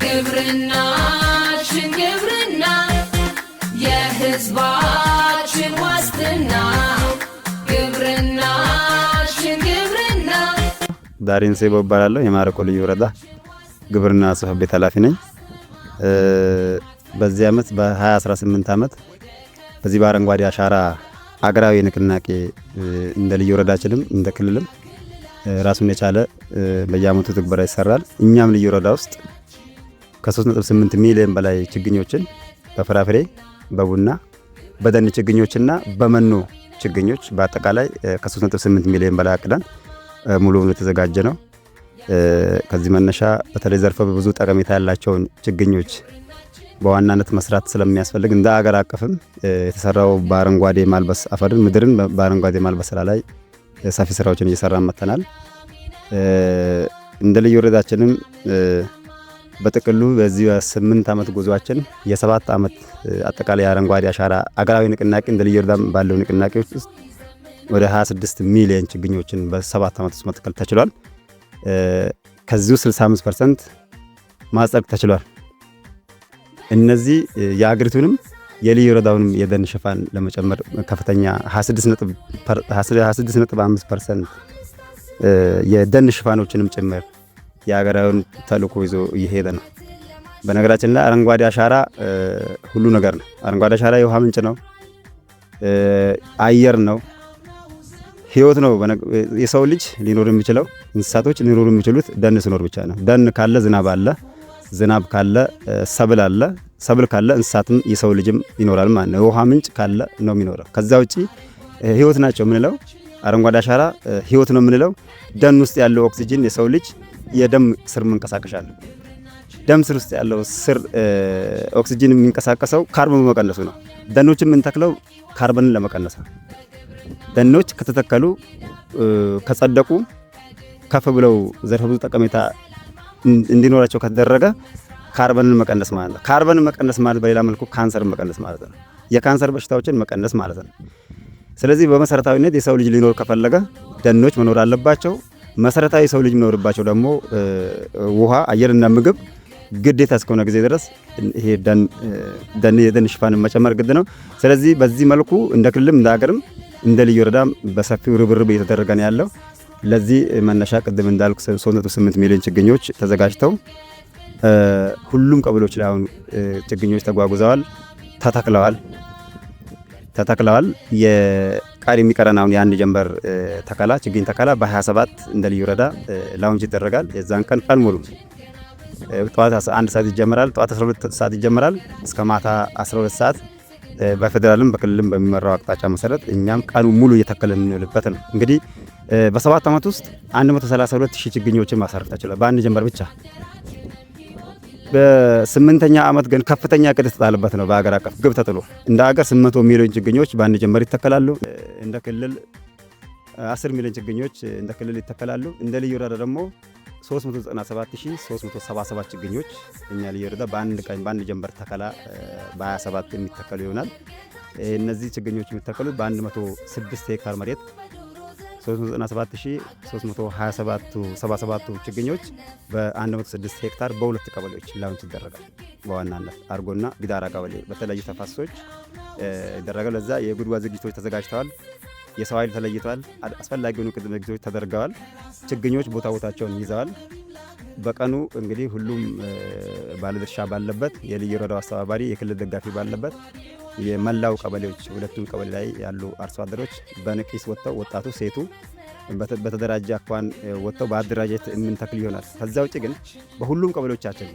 ግብርናችን ግብርና የሕዝባችን ዋስትና፣ ግብርናችን ግብርና። ዳሪን ሴቦ እባላለሁ። የማረቆ ልዩ ወረዳ ግብርና ጽሕፈት ቤት ኃላፊ ነኝ። በዚህ ዓመት፣ በ2018 ዓመት፣ በዚህ በአረንጓዴ አሻራ አገራዊ ንቅናቄ እንደ ልዩ ወረዳችንም እንደ ክልልም ራሱን የቻለ በየዓመቱ ትግበራ ይሰራል። እኛም ልዩ ወረዳ ውስጥ ከ3.8 ሚሊዮን በላይ ችግኞችን በፍራፍሬ፣ በቡና፣ በደን ችግኞችና በመኖ ችግኞች በአጠቃላይ ከ3.8 ሚሊዮን በላይ አቅደን ሙሉ የተዘጋጀ ነው። ከዚህ መነሻ በተለይ ዘርፈ ብዙ ጠቀሜታ ያላቸውን ችግኞች በዋናነት መስራት ስለሚያስፈልግ እንደ አገር አቀፍም የተሰራው በአረንጓዴ ማልበስ፣ አፈርን ምድርን በአረንጓዴ ማልበስ ስራ ላይ ሰፊ ስራዎችን እየሰራን መጥተናል። እንደ ልዩ ወረዳችንም በጥቅሉ በዚህ በ8 ዓመት ጉዟችን የ7 ዓመት አጠቃላይ የአረንጓዴ አሻራ አገራዊ ንቅናቄ እንደ ልዩ ወረዳም ባለው ንቅናቄዎች ውስጥ ወደ 26 ሚሊዮን ችግኞችን በ7 ዓመት ውስጥ መትከል ተችሏል። ከዚሁ 65% ማጽደቅ ተችሏል። እነዚህ የአገሪቱንም የልዩ ወረዳውንም የደን ሽፋን ለመጨመር ከፍተኛ 26.5% የደን ሽፋኖችንም ጭምር የሀገራዊውን ተልዕኮ ይዞ እየሄደ ነው። በነገራችን ላይ አረንጓዴ አሻራ ሁሉ ነገር ነው። አረንጓዴ አሻራ የውሃ ምንጭ ነው፣ አየር ነው፣ ህይወት ነው። የሰው ልጅ ሊኖር የሚችለው፣ እንስሳቶች ሊኖሩ የሚችሉት ደን ሲኖር ብቻ ነው። ደን ካለ ዝናብ አለ፣ ዝናብ ካለ ሰብል አለ፣ ሰብል ካለ እንስሳትም የሰው ልጅም ይኖራል ማለት ነው። የውሃ ምንጭ ካለ ነው የሚኖረው። ከዛ ውጪ ህይወት ናቸው የምንለው፣ አረንጓዴ አሻራ ህይወት ነው የምንለው፣ ደን ውስጥ ያለው ኦክሲጅን የሰው ልጅ የደም ስር መንቀሳቀሻ ነው። ደም ስር ውስጥ ያለው ስር ኦክሲጅን የሚንቀሳቀሰው ካርበን በመቀነሱ ነው። ደኖችን የምንተክለው ካርበንን ለመቀነስ ነው። ደኖች ከተተከሉ፣ ከጸደቁ፣ ከፍ ብለው ዘርፈ ብዙ ጠቀሜታ እንዲኖራቸው ከተደረገ ካርበንን መቀነስ ማለት ነው። ካርበንን መቀነስ ማለት በሌላ መልኩ ካንሰርን መቀነስ ማለት ነው። የካንሰር በሽታዎችን መቀነስ ማለት ነው። ስለዚህ በመሰረታዊነት የሰው ልጅ ሊኖር ከፈለገ ደኖች መኖር አለባቸው። መሰረታዊ የሰው ልጅ የሚኖርባቸው ደግሞ ውሃ፣ አየርና ምግብ ግዴታ እስከሆነ ጊዜ ድረስ ይሄ ደን የደን ሽፋንን መጨመር ግድ ነው። ስለዚህ በዚህ መልኩ እንደ ክልልም እንደ ሀገርም እንደ ልዩ ወረዳም በሰፊው ርብርብ እየተደረገ ነው ያለው። ለዚህ መነሻ ቅድም እንዳልኩ 3.8 ሚሊዮን ችግኞች ተዘጋጅተው ሁሉም ቀበሌዎች ላይ አሁን ችግኞች ተጓጉዘዋል፣ ተተክለዋል። የቃሪ የሚቀረን አሁን የአንድ ጀንበር ተከላ፣ ችግኝ ተከላ በ27 እንደ ልዩ ወረዳ launch ይደረጋል። የዛን ቀን ቀን ሙሉ ጠዋት 1 ሰዓት ይጀምራል። ጠዋት 12 ሰዓት ይጀምራል እስከ ማታ 12 ሰዓት በፌዴራልም በክልልም በሚመራው አቅጣጫ መሰረት እኛም ቀኑ ሙሉ እየተከልን የምንውልበት ነው። እንግዲህ በ7 ዓመት ውስጥ 132 ሺህ ችግኞችን ማሳረፍ ተችሏል በአንድ ጀንበር ብቻ። በስምንተኛ ዓመት ግን ከፍተኛ እቅድ የተጣለበት ነው። በሀገር አቀፍ ግብ ተጥሎ እንደ ሀገር 800 ሚሊዮን ችግኞች በአንድ ጀንበር ይተከላሉ። እንደ ክልል 10 ሚሊዮን ችግኞች እንደ ክልል ይተከላሉ። እንደ ልዩ ወረዳ ደግሞ 397377 ችግኞች እኛ ልዩ ወረዳ በአንድ ቀን በአንድ ጀንበር ተከላ በ27 የሚተከሉ ይሆናል። እነዚህ ችግኞች የሚተከሉት በ106 ሄክታር መሬት 397327 ችግኞች በ106 ሄክታር በሁለት ቀበሌዎች launch ይደረጋል። በዋናነት አርጎና ጊዳራ ቀበሌ በተለያዩ ተፋሰሶች ይደረጋል። ለዛ የጉድጓድ ዝግጅቶች ተዘጋጅተዋል። የሰው ኃይል ተለይተዋል። አስፈላጊውን ቅድመ ዝግጅቶች ተደርገዋል። ችግኞች ቦታ ቦታቸውን ይዘዋል። በቀኑ እንግዲህ ሁሉም ባለድርሻ ባለበት፣ የልዩ ወረዳው አስተባባሪ፣ የክልል ደጋፊ ባለበት የመላው ቀበሌዎች ሁለቱም ቀበሌ ላይ ያሉ አርሶ አደሮች በነቂስ ወጥተው፣ ወጣቱ፣ ሴቱ በተደራጀ አኳን ወጥተው በአደራጀት የምንተክል ይሆናል። ከዛ ውጭ ግን በሁሉም ቀበሌዎቻችን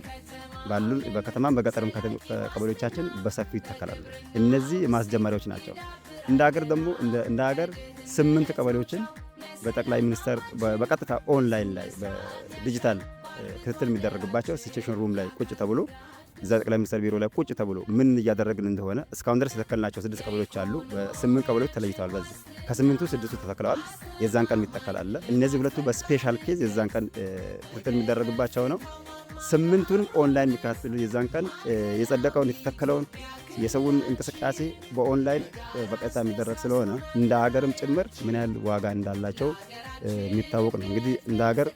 ባሉ በከተማም በገጠርም ቀበሌዎቻችን በሰፊው ይተከላሉ። እነዚህ ማስጀመሪያዎች ናቸው። እንደ ሀገር ደግሞ እንደ ሀገር ስምንት ቀበሌዎችን በጠቅላይ ሚኒስተር በቀጥታ ኦንላይን ላይ በዲጂታል ክትትል የሚደረግባቸው situation room ላይ ቁጭ ተብሎ፣ እዛ ጠቅላይ ሚኒስትር ቢሮ ላይ ቁጭ ተብሎ ምን እያደረግን እንደሆነ እስካሁን ድረስ የተከልናቸው ስድስት ቀበሌዎች አሉ። ስምንት ቀበሌዎች ተለይተዋል። በዚህ ከስምንቱ ስድስቱ ተተክለዋል። የዛን ቀን የሚተከል አለ። እነዚህ ሁለቱ በ special case የዛን ቀን ክትትል የሚደረግባቸው ነው። ስምንቱንም ኦንላይን የሚከታተሉ፣ የዛን ቀን የጸደቀውን፣ የተተከለውን፣ የሰውን እንቅስቃሴ በኦንላይን በቀጥታ የሚደረግ ስለሆነ እንደ ሀገርም ጭምር ምን ያህል ዋጋ እንዳላቸው የሚታወቅ ነው። እንግዲህ እንደ ሀገር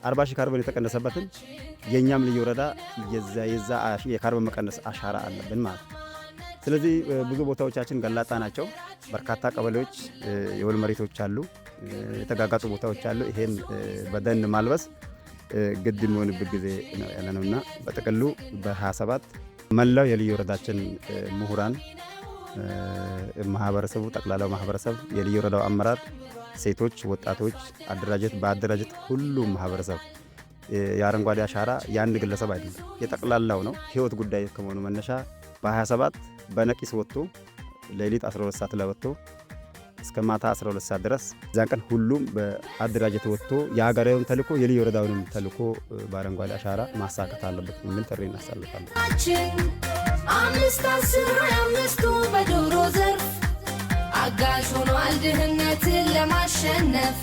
40 ሺህ ካርቦን የተቀነሰበትን የእኛም ልዩ ወረዳ የዛ የካርቦን መቀነስ አሻራ አለብን ማለት ነው። ስለዚህ ብዙ ቦታዎቻችን ገላጣ ናቸው። በርካታ ቀበሌዎች የወል መሬቶች አሉ፣ የተጋጋጡ ቦታዎች አሉ። ይሄን በደን ማልበስ ግድ የሚሆንበት ጊዜ ነው ያለ ነውና በጥቅሉ በ27 መላው የልዩ ወረዳችን ምሁራን፣ ማህበረሰቡ፣ ጠቅላላው ማህበረሰብ፣ የልዩ ወረዳው አመራር፣ ሴቶች፣ ወጣቶች አደራጀት በአደራጀት ሁሉም ማህበረሰብ የአረንጓዴ አሻራ የአንድ ግለሰብ አይደለም፣ የጠቅላላው ነው። ህይወት ጉዳይ ከመሆኑ መነሻ በ27 በነቂስ ወጥቶ ሌሊት 12 ሰዓት ላይ ወጥቶ እስከ ማታ 12 ሰዓት ድረስ እዛን ቀን ሁሉም በአደራጀት ወጥቶ የሀገራዊውን ተልዕኮ የልዩ ወረዳውንም ተልዕኮ በአረንጓዴ አሻራ ማሳካት አለበት የሚል ጥሪ እናሳልፋለን። 5 10 25ቱ በዶሮ ዘርፍ አጋዥ ሆኗል ድህነትን ለማሸነፍ።